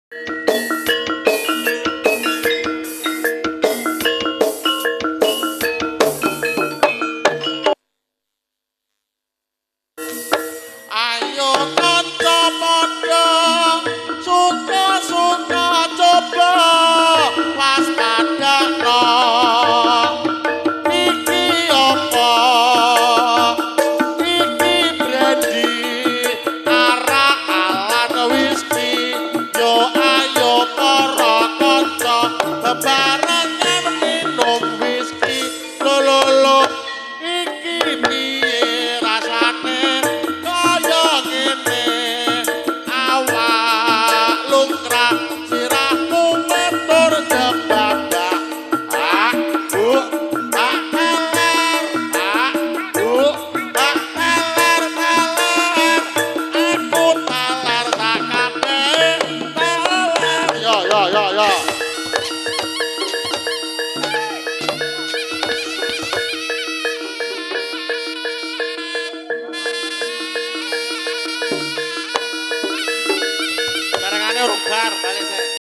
Ayo kanca padha suka-suka coba waspadakno iki apa iki brandy arak alan whisky yo ayo para kanca bebarengan minum whisky lo lo lo iki piye rasane kaya ngene awak lungkrah sirahmu metur jebabah ah bu tak teler ah bu tak teler teler aku teler tak kabeh teler yo yo yo yo. Barengane urung bar, balik